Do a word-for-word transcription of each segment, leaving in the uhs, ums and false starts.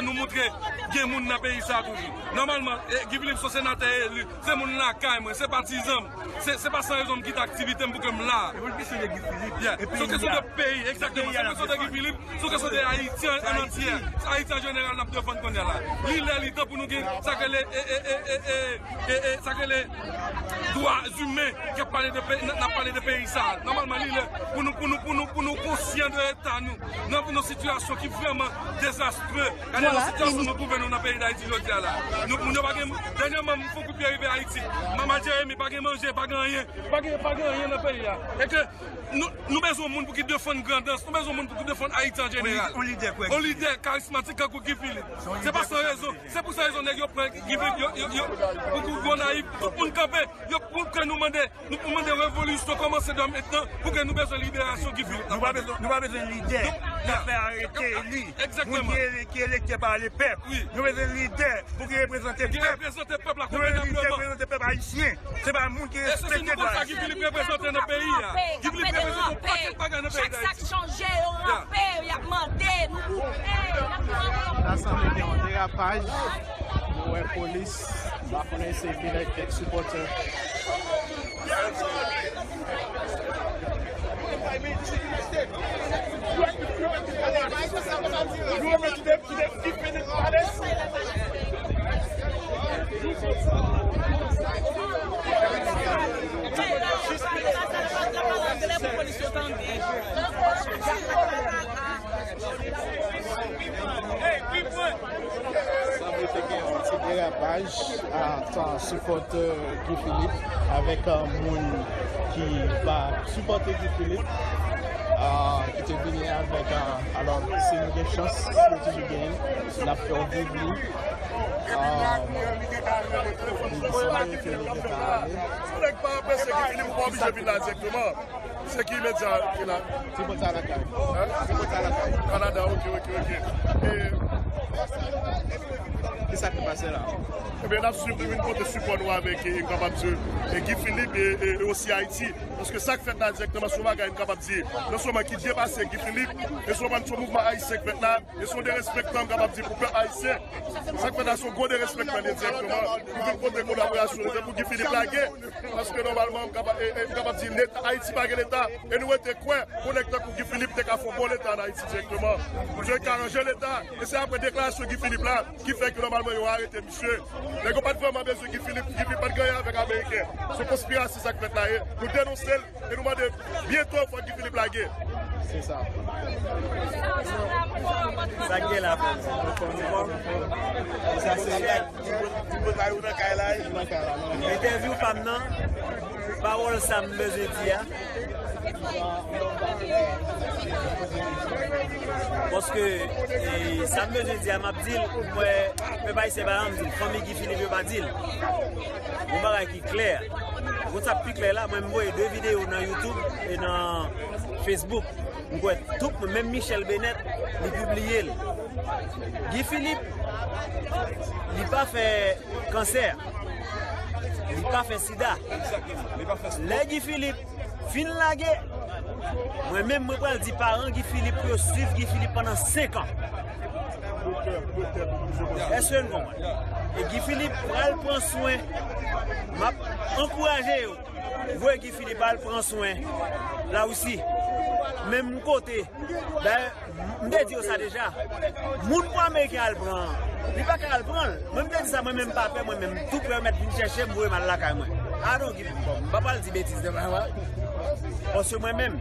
Nou montre gen moun nan peyi sa a toujou. Nòmalman, e, Guy Philippe se yon senatè eli, se moun lakay mwen, se patizan m, se, se pa san rezon m kite aktivite m pou ke m la. E pou kesyon de Guy Philippe, yeah. Se yon kesyon de peyi, egzakteman. Se yon kesyon de Guy Philippe, se yon kesyon de Ayiti an, an antye. Ayiti an jeneral n ap defann kounye a la. Li lè, li tan pou nou gen sa k rele, e, e, e, e, e, e, e, sa k rele dwa imen k ap pale de peyi, n ap pale de peyi sa a. Nòmalman, li lè pou nou, pou nou, pou nou, pou nou konsyan de eta nou. Nou nan yon sitiyasyon ki vrèman dezastre. Gade nan sitiyasyon nou twouve nou nan peyi Dayiti jodi a la. Nou, moun yo pa gen, dènyèman, m fè yon kout pye rive Ayiti. Mama Jeremi, pa gen manje, pa gen anyen. Pa gen, pa gen anyen nan peyi a. E ke nou, nou bezwen moun pou ki defann Grandans, nou bezwen moun pou ki defann Ayiti an jeneral. On lidè karismatik tankou Guy Philippe. Se pa san rezon, se pou sa rezon nèg yo pran Guy Philippe, yo, yo, yo, pou, pou Gonayiv, tout moun kanpe, yo pou ke nou mande, nou pou mande revolisyon kòmanse de mentnan, pou ke nou bezwen liberasyon Guy Philippe. Nou pa bezwen, nou pa bezwen lidè k ap fè arete eli. Egzakteman. Moun ki ele-, ki elektè pa le pèp. Wi. Nou bezwen lidè pou ki reprezante pèp. Ki reprezante pèp la konvenableman. Nou bezwen lidè ki reprezante pèp ayisyen. Se pa moun ki respekte dwa. E se nou konn sa Guy Philippe reprezante nan peyi a. Guy Philippe reprezante yon pakèt bagay nan peyi Dayiti. Chak sa k chanje, yo ranpe, y ap mande, nou bouke, y ap mande. Sa sanble gen yon derapaj. Nou wè polis, m pa konnen se vin ak kèk sipòtè. Sanble te gen yon ti derapaj ant sipòtè Guy Philippe avèk, euh, moun ki pa sipòte Guy Philippe, euh, ki te vini avèk, euh, alò, si nou gen chans, si nou toujou genyen, n ap fè w viv li. Euh, li sanble ke li gentan ale. Si nèg pa apresye Guy Philippe, ou pa oblije vin la dirèkteman. Se ki medya ki la? Se bò sa lakay. Hein? Se bò sa lakay. Kanada, ok, ok, ok. E kisa ki pase la? Ebyen, n ap swiv, nou vin pote sipò nou avèk, e, m kapab di, e, Guy Philippe e, e, e osi Ayiti. Paske sa k fèt la dirèkteman se yon bagay m kapab di non sèlman ki depase Guy Philippe, e se yon, se yon mouvman ayisyen k fèt la, e se yon derespektan, m kapab di, pou pèp ayisyen. Sa k fèt la se yon gwo derespektan li ye dirèkteman. Nou vin pote kolaborasyon nou pou Guy Philippe lage. Paske nòmalman, m kapab, e, e, m kapab di, Leta, Ayiti pa gen Leta. E nou rete kwè, yon nèg tankou Guy Philippe te ka fè yon bon Leta ann Ayiti dirèkteman. Misye ka ranje Leta. E se apre deklarasyon Guy Philippe la ki fè ke nòmalman yo arete misye. Nèg yo pa t vrèman bezwen Guy Philippe. Guy Philippe pa t gen anyen avèk Ameriken. Se yon konspirasyon sa k fèt la ye. Nou denonse l. E nou mande byento fòk Guy Philippe lage. Se sa. Sa k gen la, frè m? Sa se ti bout, ti bout la, yo nan kay la, wi. Entèvyou pa m nan, pawòl sa m bezwen di a. Paske, e, sa m bezwen di a, m ap di l, mwen, pèp ayisyen pa janm di l, fanmi Guy Philippe yo pa di l. Yon bagay ki klè. Ou konn sa k pi klè la, mwen m voye de videyo nan YouTube e nan Facebook. M kwè tout moun, menm Michèle Bennett, li pibliye l. Guy Philippe, li pa fè kansè. Li pa fè sida. Lè Guy Philippe fin lage, mwen menm, mwen pral di paran Guy Philippe pou yo swiv Guy Philippe pandan senk an. Èske n konprann? E Guy Philippe pral pran swen, m ap ankouraje yo. Voye Guy Philippe al pran swen Larisi. Menm kote. Dayè, m te di yo sa deja. Moun pou Ameriken al pran, li pa ka al pran l. Mwen, m te di sa, mwen menm, m pa pè, mwen menm. Tou prè, yo mèt vin chèche m, voye m al lakay mwen. I don't give, bon, m pa pral di betiz devan, paske mwen menm,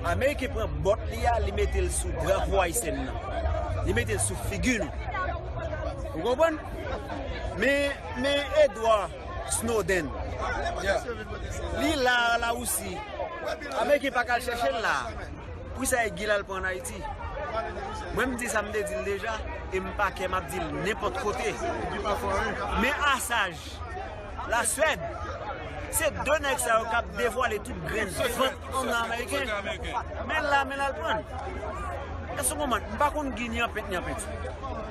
Ameriken pran bòt li a, li mete l sou drapo ayisyen nan. Li mete l sou figi nou. Ou konprann? Men, men Edward Snowden. Li la, Larisi. Ameriken pa ka al chèche l la. Poukisa e Guy l al pran ann Ayiti? Mwen, m di sa m te di l deja, e m pa kè, m ap di l nenpòt kote. Men Assange, Laswèd, se de nèg sa yo k ap devwale tout grenn vant anndan Ameriken. Men la, men l al pran. Èske w konprann? M pa konn Guy ni an pent ni an penti.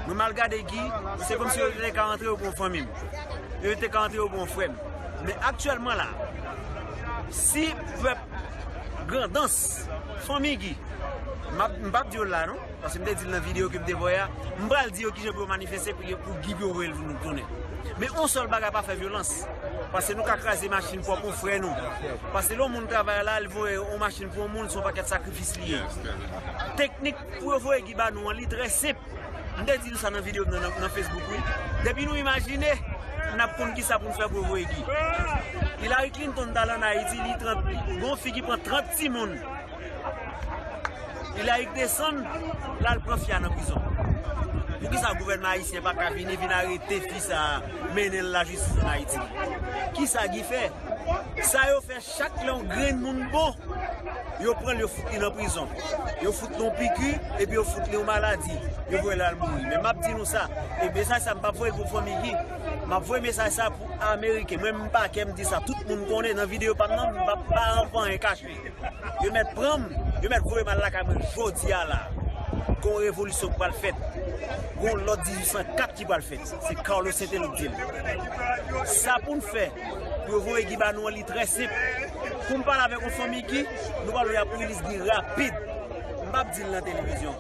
Nou mal gade Guy, se kòmsi yo te ka antre yo pou yon fanmi m. Yo te ka antre yo pou yon frè m. Men aktyèlman la, si pèp Grandans, fanmi Guy, M ap, m p ap di yo l la non, paske m te di l nan videyo ke m te voye a. M pral di yo kijan pou yo manifeste pou, pou Guy pou yo voye l vin tounen. Men yon sèl bagay, pa fè vyolans. Paske nou ka kraze machin pwòp yon frè nou. Paske lè yon moun travay la, li voye yon machin pou yon moun, se yon pakèt sakrifis li ye. Teknik pou yo voye Guy ba nou an, li trè senp. M te di nou sa nan videyo m nan, nan, nan Facebook, wi. Depi nou imajine, n ap konn kisa pou n fè pou voye Guy. Hillary Clinton t al ann Ayiti, li trant, li, gon fi ki pran trant timoun. Hillary desann, l al pran fi a nan prizon. Poukisa gouvènman ayisyen pa ka vini, vin arete fi sa a, mennen l lajistis ann Ayiti? Kisa Guy fè? Sa yo fè, chak lè yon grenn moun bon, yo pran l, yo fout li nan prizon. Yo fout li yon piki, epi yo fout li yon maladi. Yo voye l al mouri. Men m ap di nou sa, e mesaj sa, m p ap voye l pou fanmi Guy. M ap voye mesaj sa pou Ameriken. Mwen, m pa kè m di sa. Tout moun konnen nan videyo pa m nan, m pa, pa anyen kache. Yo mèt pran m, yo mèt voye m al lakay mwen jodi a la. Gon revolisyon k pral fèt. Gon lòd dizuit san kat ki pral fèt. Se Carlos Saint-Louis k di l. Sa pou n fè, pou yo voye Guy ba nou an, li trè senp. Pou m pale avèk yon fanmi Guy, nou pral wè y ap release Guy rapid. M p ap di l nan televizyon.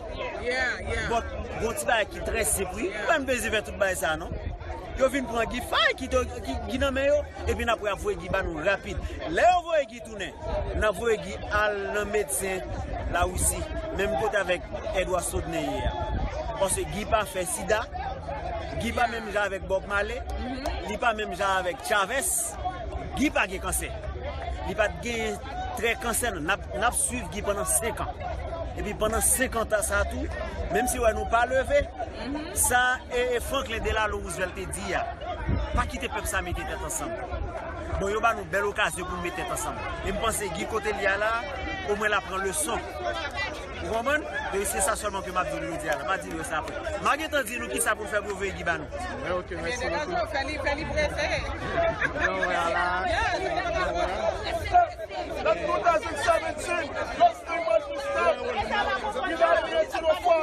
But, gon ti bagay ki trè senp, wi. Mwen, m bezwen fè tout bagay sa, non. Yo vin pran Guy, fay ki, ki, ki nan men yo, epi n ap wè y ap voye Guy ba nou rapid. Lè yo voye Guy tounen, n ap voye Guy al nan medsen Larisi, menm kote avèk Edward Snowden ye a. Paske Guy pa fè sida, Guy pa menm jan avèk Bob Marley, li pa menm jan avèk Chavez, Guy pa gen kansè. Li pa t genyen trè kansè, non. N ap, n ap swiv Guy pandan senk an. Epi pandan senk an sa tou, menm si wè nou pa leve, sa e, e Franklin Delano Roosevelt te di a. Pa kite pèp sa mete tèt ansanm. Bon, yo ba nou bèl okazyon pou n met tèt ansanm. E m panse Guy kote l ye a la, omwen l ap pran leson. Ou konprann? E se sa sèlman ke m ap di nou jodi a la. M a di nou sa apre. M a gentan di nou kisa pou n fè pou voye Guy ba nou. Ebyen, degaje w, fè li, fè li prese. Non, wè, ala. That two thousand seventeen, last time was this time. Guy Philippe retire nan fwa.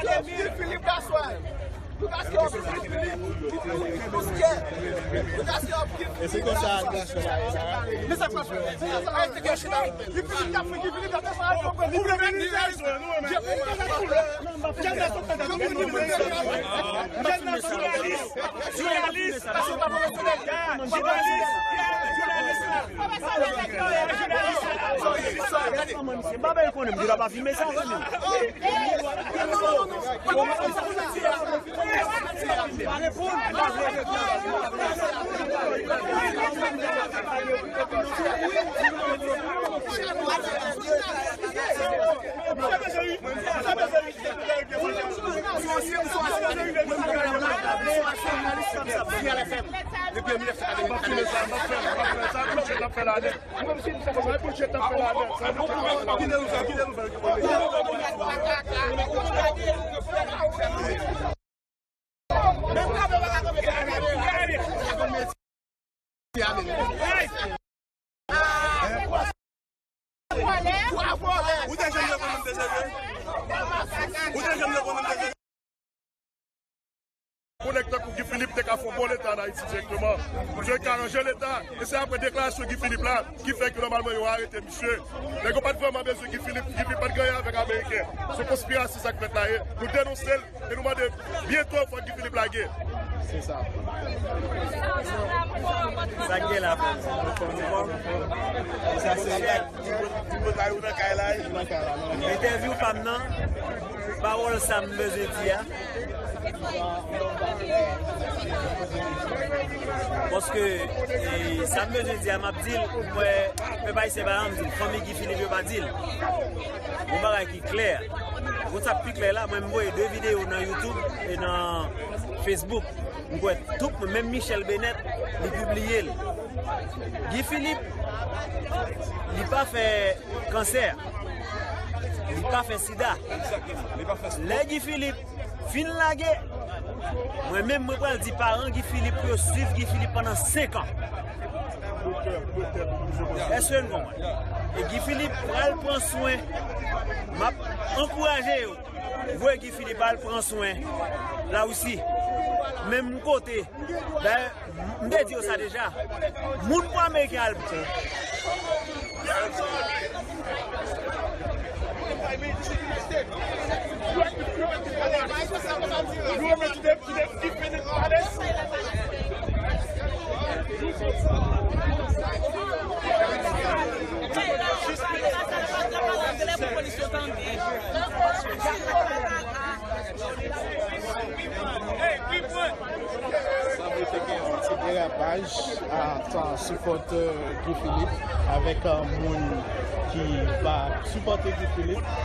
Guy Philippe, that's why. E se konsa, jounalis, jounalis, jounalis. M pa bay konnen, m di la pa filme sa, zanmi. Ou te janm reponn mwen te sere? Ou te janm reponn mwen te sere? Konèk tankou Guy Philippe te ka fè yon bon leta ann Ayiti dirèkteman. Misye te ka ranje leta. E se apre deklarasyon Guy Philippe la ki fè ke nòmalman yo arete misye. Nèg yo pa t vrèman bezwen Guy Philippe. Guy Philippe pa t gen anyen avèk Ameriken. Se konspirasyon sa k fèt la ye. Nou denonse l e nou mande byento fòk Guy Philippe lage. Se sa. Sa k gen la, frè m? Sa se ti bout, ti bout la, yo nan kay la. Entèvyou pa m nan, pawòl sa m bezwen di a. Paske, e, sa m bezwen di a, m ap di l, m wè, pèp ayisyen pa janm di l, fanmi Guy Philippe yo pa di l. Yon bagay ki klè. Pou sa pi klè la, mwen m voye de videyo nan YouTube e nan Facebook. M kwè tout moun, menm Michèle Bennett, li pibliye l. Guy Philippe, li pa fè kansè. Li pa fè sida. Lè Guy Philippe fin lage, mwen menm, mwen pral di paran Guy Philippe pou yo swiv Guy Philippe pandan senk an. Èske n konprann? E Guy Philippe pral pran swen. M ap ankouraje yo. Voye Guy Philippe al pran swen Larisi. menm kote. Dayè, m te di yo sa deja. Moun pou Ameriken al. Sanble te gen yon ti derapaj ant sipòtè Guy Philippe avèk, euh, moun ki pa sipòte Guy Philippe,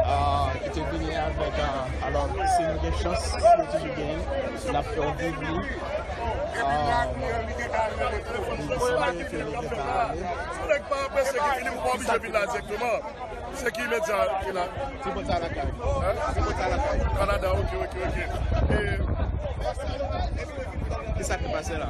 euh, ki te vini avèk, euh, alò, si nou gen chans, si nou toujou genyen, n ap fè w viv li. Euh, li sanble ke li gentan ale. Si nèg pa apresye Guy Philippe, ou pa oblije vin la dirèkteman. Se ki medya ki la? Se bò sa lakay. Hein? Se bò sa lakay. Kanada, ok, ok, ok. E ki sa ki pase la?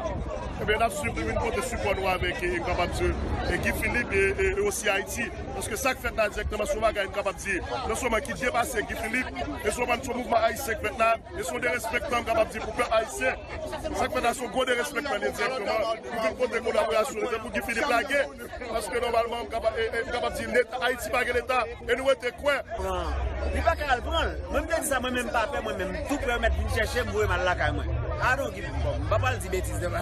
Ebyen, n ap swiv li, vin pote sipò nou avèk, e, m kapab di, e, Guy Philippe, e, e, e osi Ayiti. Paske sa k fèt la dirèkteman, se yon bagay m kapab di, non sèlman ki depase Guy Philippe, e se yon, se yon mouvman ayisyen k fèt la, e se yon derespektan, m kapab di, pou pèp ayisyen. Sa k fèt la, se yon gwo derespektan li ye dirèkteman. Pou vin pote kolaborasyon li, se pou Guy Philippe lage. Paske nòmalman, m kapa-, e, e, m kapab di, Leta, Ayiti pa gen Leta, e nou rete kwè. Pran. Li pa ka al pran l. Mwen, m te di sa, mwen menm, m pa pè, mwen menm, m tou prè, yo mèt vin chèche m, voye m al lakay mwen. I don't give a fuck. M pa pral di betiz nan,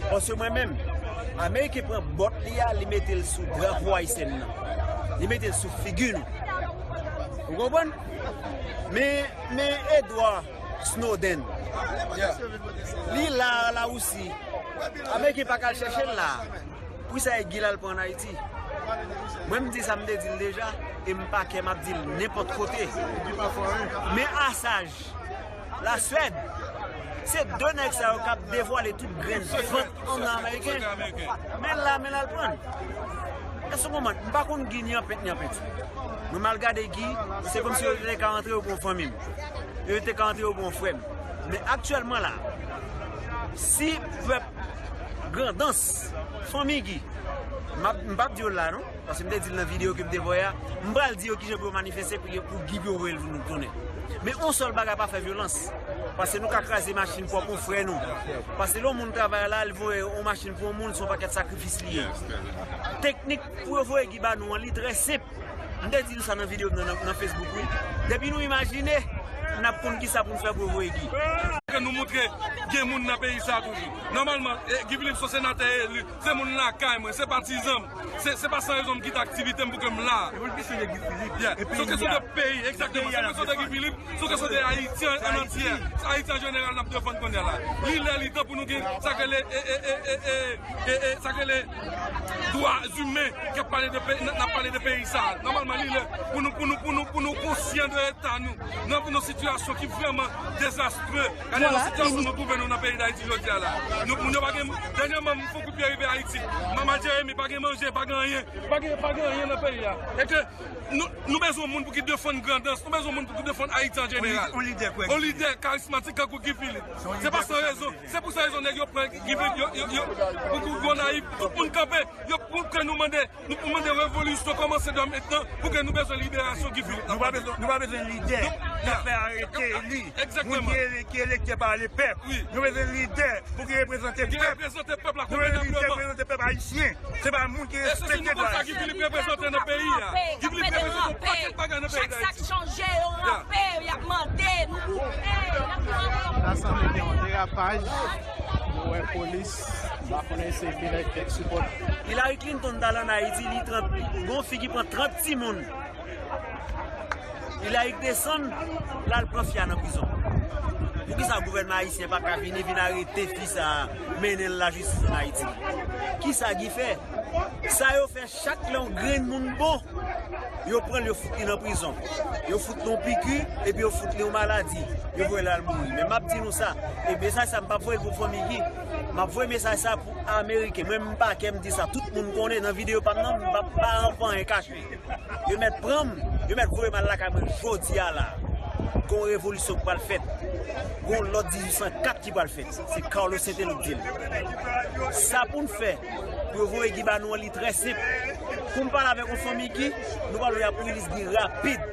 paske mwen menm, Ameriken pran bòt li a, li mete l sou drapo ayisyen nan. Li mete l sou figi nou. Ou konprann? Men, men Edward Snowden. Li la, Larisi. Ameriken pa ka al chèche l la. Poukisa e Guy l al pran ann Ayiti? Mwen, m di sa, m te di l deja, e m pa kè, m ap di l nenpòt kote. Men Assange, Laswèd, se de nèg sa yo k ap devwale tout grenn vant anndan Ameriken. Men l la, men l al pran. Èske w konprann? M pa konn Guy ni an pent ni an penti. Mwen, m al gade Guy, se kòmsi yo te ka antre yo pou yon fanmi m. Yo te ka antre yo pou yon frè m. Men aktyèlman la, si pèp Grandans, fanmi Guy, m ap, m p ap di yo l la non, paske m te di l nan videyo ke m te voye a, m pral di yo kijan pou yo manifeste pou, pou Guy pou yo voye l vin tounen. Men yon sèl bagay, pa fè vyolans. Paske nou ka kraze machin pwòp yon frè nou. Paske lè yon moun travay la, li voye yon machin pou yon moun, se yon pakèt sakrifis li ye. Teknik pou yo voye Guy ba nou an, li trè senp. M te di nou sa nan videyo m nan, nan, nan Facebook, wi. Depi nou imajine, n ap konn kisa pou n fè pou voye Guy. Ke nou montre gen moun nan peyi sa a toujou. Nòmalman, e, Guy Philippe se yon senatè eli, se moun lakay mwen, se patizan m. Se, se pa san rezon m kite aktivite m pou ke m la. Se yon kesyon de Guy Philippe. Yeah. Se yon kesyon de peyi, egzakteman. Se yon kesyon de Guy Philippe, se yon kesyon de Ayiti an, an antye. Ayiti an jeneral n ap defann kounye a la. Li lè, li tan pou nou gen sa k rele, e, e, e, e, e, e, e, sa k rele dwa imen k ap pale de peyi, n ap pale de peyi sa a. Nòmalman, li lè pou nou, pou nou, pou nou, pou nou konsyan de eta nou. Nou nan yon sitiyasyon ki vrèman dezastre. Gade nan sitiyasyon nou twouve nou nan peyi Dayiti jodi a la. Nou, moun yo pa gen, dènyèman, m fè yon kout pye rive Ayiti. Mama Jeremi pa gen manje, pa gen anyen. Pa gen, pa gen anyen nan peyi a. E ke nou, nou bezwen moun pou ki defann Grandans, nou bezwen moun pou ki defann Ayiti an jeneral. Yon lidè, yon lidè karizmatik kankou Guy Philippe. Se pa san rezon. Se pou sa rezon nèg yo pran Guy Philippe, yo, yo, yo, pou, pou Gonayiv, tout moun kanpe, yo pou ke nou mande, nou pou mande revolisyon kòmanse de mentnan, pou ke nou bezwen liberasyon Guy Philippe. Nou pa bezwen, nou pa bezwen lidè k ap fè arete eli. Moun ki ele-, ki elektè pa lepèp. Nou bezwen lidè pou ki reprezante pèp. Ki reprezante pèp la konvenableman. Nou bezwen lidè ki reprezante pèp ayisyen. Se pa moun ki respekte dwa. E se nou konn sa Guy Philippe reprezante nan peyi a. Guy Philippe reprezante yon pakèt bagay nan peyi Dayiti. Chak sa k chanje, yo ranpe, y ap mande, nou bouke, y ap mande. Rasanble gen yon derapaj. Nou wè polis, m pa konnen se vin avèk kèk sipòtè. Hillary Clinton t al ann Ayiti, li trant, gon fi ki pran trant timoun. Hillary desann, l al pran fi a nan prizon. Poukisa gouvènman ayisyen pa ka vini, vin arete fi sa a, mennen l lajistis ann Ayiti? Kisa Guy fè? Sa yo fè chak lè yon grenn moun bon, yo pran l, yo fout li nan prizon. Yo fout li yon piki, epi yo fout li yon maladi. Yo voye l al mouri. Men m ap di nou sa, e mesaj sa, m p ap voye l pou fanmi Guy. M ap voye mesaj sa pou Ameriken. Mwen, m pa kè m di sa. Tout moun konnen nan videyo pa m nan, m pa, pa anyen kache. Yo mèt pran m, yo mèt voye m al lakay mwen jodi a la. Gon revolisyon k pral fèt. Gon lòd dizuit san kat ki pral fèt. Se Carlos Saint-Éloi k di l. Sa pou n fè, pou yo voye Guy ba nou an, li trè senp. Pou m pale avèk yon fanmi Guy, nou pral wè y ap release Guy rapid.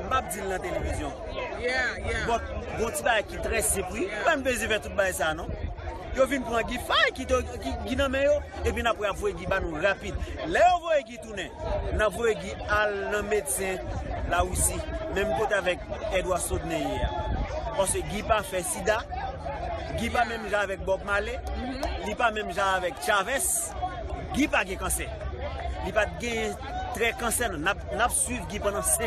M p ap di l nan televizyon. Yeah, yeah. Bon, bon ti bagay ki trè senp, wi. Ou pa bezwen fè tout bagay sa, non. Yo vin pran Guy Fay ki, to- ki, ki nan men yo, epi n ap wè y ap voye Guy ba nou rapid. Lè yo voye Guy tounen, n ap voye Guy al nan medsen Larisi, menm kote avèk Edward Snowden ye a. Paske Guy pa fè sida, Guy pa menm jan avèk Bob Marley, li pa menm jan avèk Chavez, Guy pa gen kansè. Li pa t genyen trè kansè, non. N ap, n ap swiv Guy pandan senk